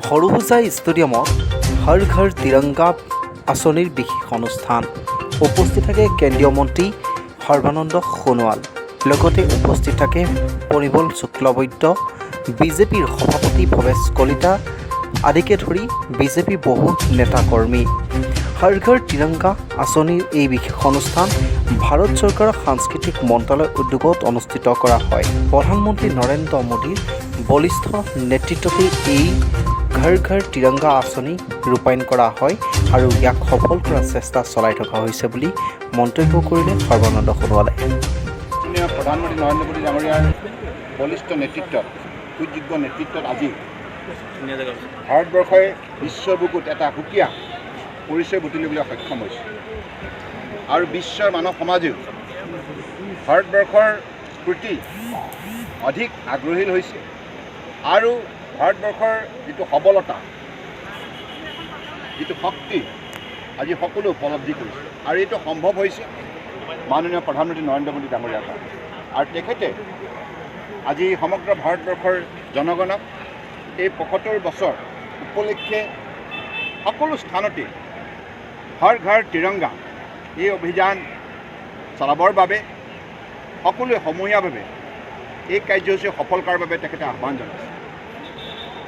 সৰুসজাই ষ্টেডিয়ামত হৰ ঘৰ তিৰংগা আঁচনিৰ বিশেষ অনুষ্ঠান। উপস্থিত থাকে কেন্দ্ৰীয় মন্ত্ৰী সৰ্বানন্দ সোণোৱাল, লগতে উপস্থিত থাকে পৰিমল শুক্লবৈদ্য, বিজেপিৰ সভাপতি ভৱেশ কলিতা আদিকে ধৰি বিজেপিৰ বহু নেতাকৰ্মী। হৰ ঘৰ তিৰংগা আঁচনিৰ এই বিশেষ অনুষ্ঠান ভাৰত চৰকাৰৰ সাংস্কৃতিক মন্ত্ৰালয়ৰ উদ্যোগত অনুষ্ঠিত কৰা হয়। প্ৰধানমন্ত্ৰী নৰেন্দ্ৰ মোদীৰ বলিষ্ঠ নেতৃত্বতেই এই ঘৰ ঘৰ তিৰংগা আঁচনি ৰূপায়ণ কৰা হয় আৰু ইয়াক সফল কৰাৰ চেষ্টা চলাই থকা হৈছে বুলি মন্তব্য কৰিলে সৰ্বানন্দ সোণোৱালে। মাননীয় প্ৰধানমন্ত্ৰী নৰেন্দ্ৰ মোদী ডাঙৰীয়াৰ বলিষ্ঠ নেতৃত্বত, সুযোগ্য নেতৃত্বত আজি ভাৰতবৰ্ষই বিশ্বৰ বুকুত এটা সুকীয়া পৰিচয় বুটলিবলৈ সক্ষম হৈছে আৰু বিশ্বৰ মানৱ সমাজেও ভাৰতবৰ্ষৰ প্ৰতি অধিক আগ্ৰহী হৈছে আৰু ভাৰতবৰ্ষৰ যিটো সবলতা, যিটো শক্তি আজি সকলোৱে উপলব্ধি কৰিছে। আৰু এইটো সম্ভৱ হৈছে মাননীয় প্ৰধানমন্ত্ৰী নৰেন্দ্ৰ মোদী ডাঙৰীয়াৰ কাৰণে। আৰু তেখেতে আজি সমগ্ৰ ভাৰতবৰ্ষৰ জনগণক এই 75 বছৰ উপলক্ষে সকলো স্থানতে হৰ ঘৰ তিৰংগা এই অভিযান চলাবৰ বাবে, সকলোৱে সমূহীয়াভাৱে এই কাৰ্যসূচী সফল কৰাৰ বাবে তেখেতে আহ্বান জনাইছে।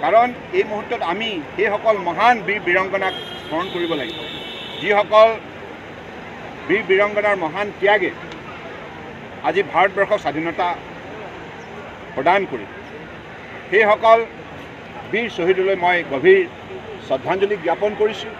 কাৰণ এই মুহূৰ্তত আমি সেইসকল মহান বীৰ বীৰাংগনাক স্মৰণ কৰিব লাগিব, যিসকল বীৰ বীৰাংগনাৰ মহান ত্যাগে আজি ভাৰতবৰ্ষক স্বাধীনতা প্ৰদান কৰি, সেইসকল বীৰ শ্বহীদলৈ মই গভীৰ শ্ৰদ্ধাঞ্জলি জ্ঞাপন কৰিছোঁ।